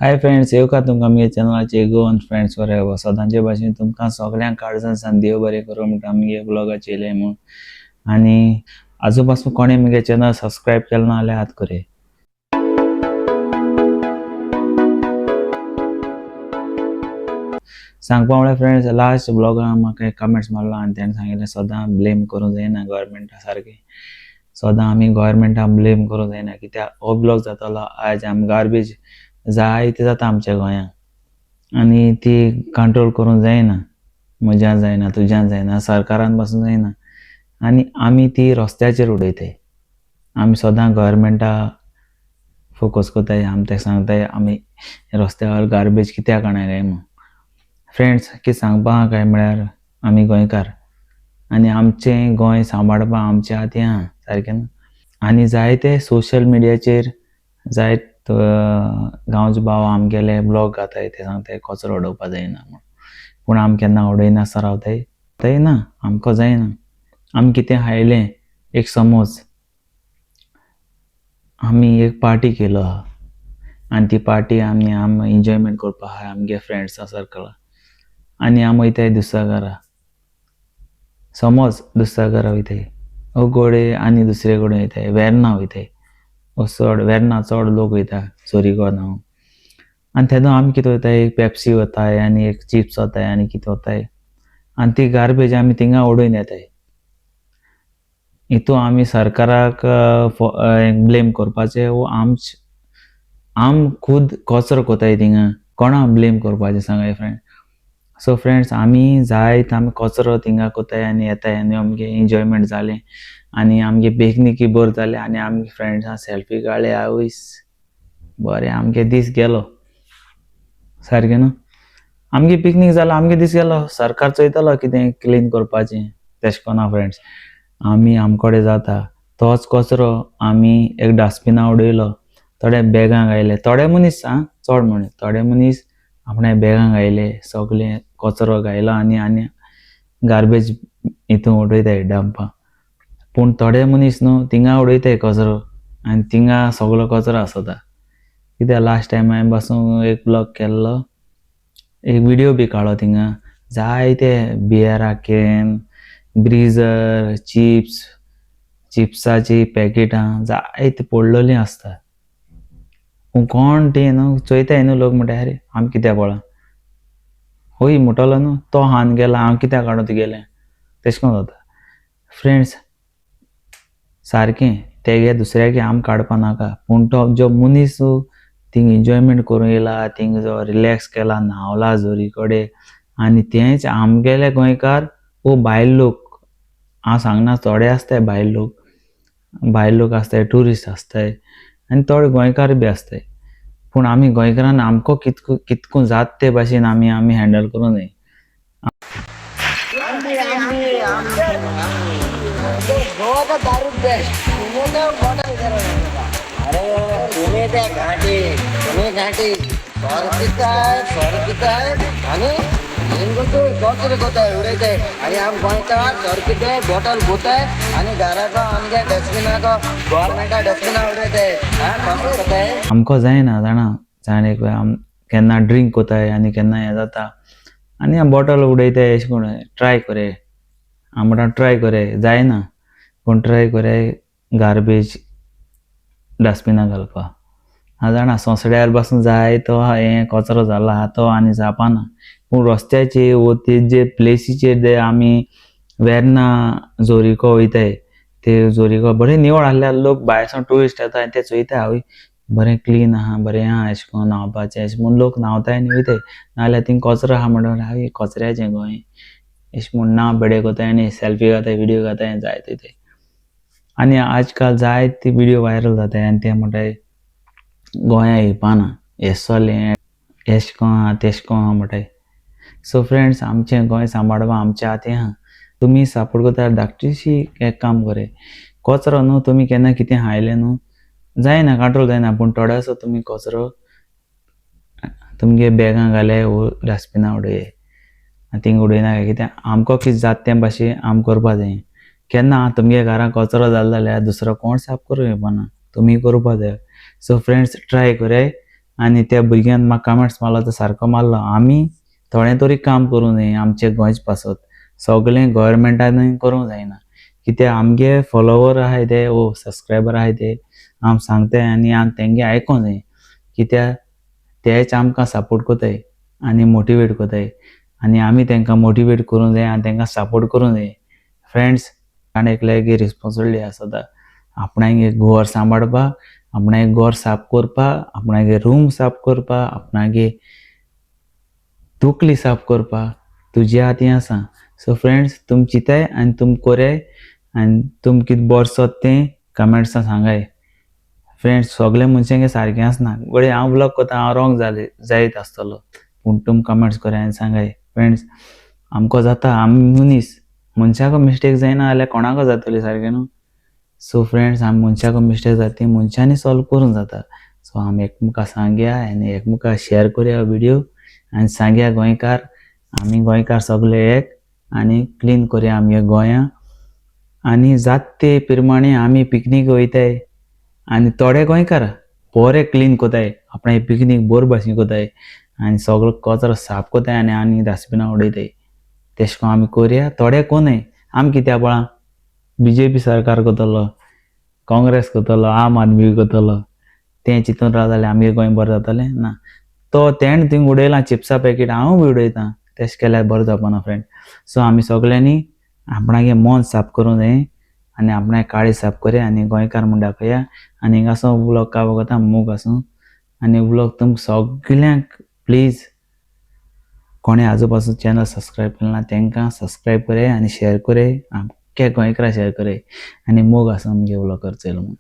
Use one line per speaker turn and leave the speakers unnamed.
Hi friends, येवकार तुमकां आमगे चॅनलाचेर गोवन फ्रेंड्स फॉर सदांचे भाशेन तुमकां सगळ्यांक काळजान सान देव बरें करूं म्हणटा आमगे ब्लॉगाचेर येयलें म्हूण. आनी आजू पासून कोणें म्हगे चॅनल सबस्क्रायब केलें ना जाल्यार हात करे. सांगपा म्हळ्यार फ्रेंड्स, लास्ट ब्लॉगान म्हाका एक कमेंट्स मारलो आनी तेणें सांगिल्लें सदां ब्लेम करूंक जायना गव्हर्मेंटा सारकें, सदां आमी गव्हर्मेंटाक ब्लेम करूंक जायना कित्याक हो ब्लॉग जातलो आयज आमी गार्बेज जायते जाता आमच्या गोंयांत आनी ती कंट्रोल करूंक जायना, म्हज्यान जायना, तुज्यान जायना, सरकारान पासून जायना आनी आमी ती रस्त्याचेर उडयताय. आमी सदां गव्हर्मेंटा फोकस करताय, आमी ताका सांगताय आमी रस्त्यार गार्बेज कित्याक काडना काय म्हूण. फ्रेंड्स, कितें सांगपा आहा काय म्हळ्यार आमी गोंयकार आनी आमचें गोंय सांबाळपा आमच्या हातीं आहा सारकें न्हू. आनी जायते सोशल मिडियाचेर जायत गांवचे भाव आमगेले ब्लॉग घाताय, ते सांगताय कचरो उडोवपा जायना म्हूण, पूण आमी केन्ना उडयनासतना रावताय तें ना, आमकां जायना. आमी कितें खायलें एक समज आमी एक पार्टी केलो आहा आनी ती पार्टी आमी आम एन्जॉयमेंट करपा आहा आमगे फ्रेंड्सां सर्कलां आनी आमी वयताय दुधसागरा, समज दुधसागरा वयताय ओ गोडे आनी दुसरे कडेन वयताय वेर्ना वयताय, ओ चड वेर्ना चड लोक वयता सोरीगो न्हांवंक. आनी तेन्ना आमी कितें वयताय एक पेप्सी वताय आनी एक चिप्स वताय आनी कितें वताय आनी ती गार्बेज आमी थिंगा उडोवन येताय. हितू आमी सरकाराक ब्लेम करपाचें वो आम खुद कचरो कोताय थिंगा कोणा ब्लेम करपाचें सांगाय फ्रेंड. सो फ्रेंड्स, आमी जायत आमी कचरो थिंगा कोताय आनी येताय आनी आमगे एन्जॉयमेंट जालें आनी आमगे पिकनिकी बरें जालें आनी आमगे फ्रेंड्सां सेल्फी काडले, आवयस बरें आमगे दीस गेलो सारकें न्हू. आमगे पिकनीक जालो, आमगे दीस गेलो. सरकार चोयतलो कितें क्लीन करपाचें तेशें कोन्ना फ्रेंड्स. आमी आमकोडे जाता तोच कचरो आमी एक डस्टबिना उडयलो, थोडे बॅगां घायले, थोडे मनीस आं चड मनीस, थोडे मनीस आपणे बॅगां घायले, सगळे कचरो घायलो आनी आनी गार्बेज हितून उडयताय डंपा. पूण थोडे मनीस न्हू थिंगा उडयताय कचरो आनी थिंगा सगळो कचरो आसता. कित्याक लास्ट टायम हांवें पासून एक ब्लॉग केल्लो, एक विडियो बी काडलो, थिंगा जायते बियरा can, Breezer, chips, चिप्साची पॅकेटां जायते पडलेलीं आसता. पूण कोण ती न्हू चोयताय न्हू लोक म्हणटा अरे आमी कित्याक पळा हय म्हणटलो न्हू तो हान गेला हांव कित्याक काडूं तुगेलें, तेशें कोन्न जाता. फ्रेंड्स, सारकें तेगे दुसऱ्यागे आम काडपा नाका, पूण तो जो मनीस थिंग एन्जॉयमेंट करूंक येयला, थिंग जो रिलॅक्स केला, न्हांवला जोरी कडेन आनी तेंच आमगेले गोंयकार वो भायल लोक, हांव सांगना थोडे आसताय भायल लोक, भायल लोक आसताय, ट्युरिस्ट आसताय आनी थोडे गोंयकार बी आसताय. पूण आमी गोंयकारान आमकां कितको कितको जात ते भाशेन आमी आमी हँडल करूंक जाय.
गोवाचा दारू बेस्ट. अरे पुणे त्या घाटी, पुणे घाटी सर पिता आहे आणि कचरो कोताय उडयताय आणि आम गोंयकार सर पिताय बॉटल गोताय आणि घराक आमगे डस्टबिनाक गव्हर्मेंटा डस्टबिना उडयताय. हा कसो कोताय
आमकां जायना जाणा, जाण एक आम केन्ना ड्रिंक कोताय आनी केन्ना हें जाता आनी आम बॉटल उडयताय. अशें करून ट्राय करे, हांव म्हणटा ट्राय करे जायना, पूण ट्राय करे गार्बेज डस्टबिना घालपा. हांव जाणा सोंसड्यार पासून जाय तो हें कचरो जाला आहा तो आनी जावपाना, पूण रस्त्याचेर वो ते जे प्लेसीचेर जे आमी वेर्ना जोरीको वयताय ते जोरीको बरें निवळ आहल्यार लोक भायर सावन ट्युरिस्ट येता आनी ते चोयता आवय बरें क्लीन आहा, बरें आहा अशें करून न्हांवपाचें अशें म्हूण लोक न्हांवताय आनी वयताय. नाजाल्यार थिंग कचरो आहा म्हणटा आवय कचऱ्याचें गोंय अशें म्हूण नांव बेडे कोताय आनी सेल्फी घाताय, विडियो घाताय जायते वयताय. आनी आजकाल जायते विडियो व्हायरल जाताय आनी ते म्हणटाय गोंया येवपाना हें चोल्लें एशें कोन्न आहा तेशें कोन्न आहा म्हणटाय. सो फ्रेंड्स, आमचें गोंय सांबाळपा आमच्या हातीं आहा. तुमी सपोर्ट करता धाकटीशी एक काम करे, कचरो न्हू तुमी केन्ना कितें खायलें न्हू जायना कंट्रोल जायना, पूण थोडोसो तुमी कचरो तुमगे बॅगां घाले वो डस्टबिना उडय आनी थिंग उडयनाका, कित्याक आमकां कितें जाता ते भाशेन आम करपा जाय. केन्ना तुमगे घरान कचरो जालो जाल्यार दुसरो कोण साफ करूंक येवपाना, तुमी करपा जाय. सो फ्रेंड्स, ट्राय कराय आनी त्या भुरग्यान म्हाका कमेंट्स मारलो तो सारको मारलो. आमी थोडें तरी काम करूं जाय आमचे गोंयचे पासत, सगळें गव्हर्मेंटान करूंक जायना. कित्याक आमगे फॉलोवर आहाय ते वो सबस्क्रायबर आहाय ते आम सांगताय आनी आम तेंगे आयकोंक जाय, कित्याक तेच आमकां सपोर्ट कोताय आनी मोटिवेट कोताय आनी आमी तेंकां मोटिवेट करूंक जाय आनी तेंकां सपोर्ट करूंक जाय. फ्रेंड्स, आनी एकल्यागे रिस्पोन्सिबिलिटी आसता आपणागे घर सांबाळपाक, आपणागे घर साफ करपाक, आपणागे रूम साफ करपाक, आपणागे तकली साफ करपाक तुज्या हातीन आसा. सो फ्रेंड्स, तुम चिंताय आनी तुम कोराय आनी तुम कितें बरें सोद तें कमेंट्सान सांगाय. फ्रेंड्स, सगळे मनशांगे सारकें आसना. घडये हांव व्लॉग करता, हांव रॉंग जाले जायत आसतलो, पूण तुम कमेंट्स कोराय आनी सांगाय. फ्रेंड्स, आमकां जाता, आमी मनीस, मनशाको मिस्टेक जायना जाल्यार कोणाको जातली सारकें न्हू. सो फ्रेंड्स, आमी मनशाको मिस्टेक जाता ती मनशांनी सॉल्व करूंक जाता. सो आमी एकमेका सांगया आनी एकमेका शेयर करया व्हिडियो आनी सांगया गोंयकार, आमी गोंयकार सगळे एक आनी क्लीन करया आमगे गोंया. आनी जात ते प्रमाणे आमी पिकनीक वयताय आनी थोडे गोंयकार बरे क्लीन कोताय, आपणागे पिकनीक बरे भाशेन कोताय आनी सगळो कचरो साफ कोताय आनी आनी डस्टबिना उडयताय. तेशें करून आमी करया, थोडे कोनय. आमी कित्याक पळा बीजेपी सरकार करतलो, काँग्रेस करतलो, आम आदमी करतलो तें चिंतून रावता जाल्यार आमगे गोंय बरें जातलें ना. तो तेणें थिंग उडयलां चिप्सां पॅकेट, हांवूय बी उडयता, तेशें केल्यार बरें जावपाना फ्रेंड. सो आमी सगळ्यांनी आपणागे मन साफ करूंक जाय आनी आपणागे काळीज साफ करया आनी गोंयकार म्हूण दाखया. आनी हिंगासो व्लॉग काबो करता, मोग आसूं. आनी व्लॉग तुमकां सगल्यांक प्लीज कोणें आजू पासून चॅनल सबस्क्रायब केलें ना तेंकां सबस्क्रायब कराय आनी शेयर कराय, आमच्या गोंयकारां शेयर कराय आनी मोग आसूं आमगे व्लॉग करचेलो म्हूण.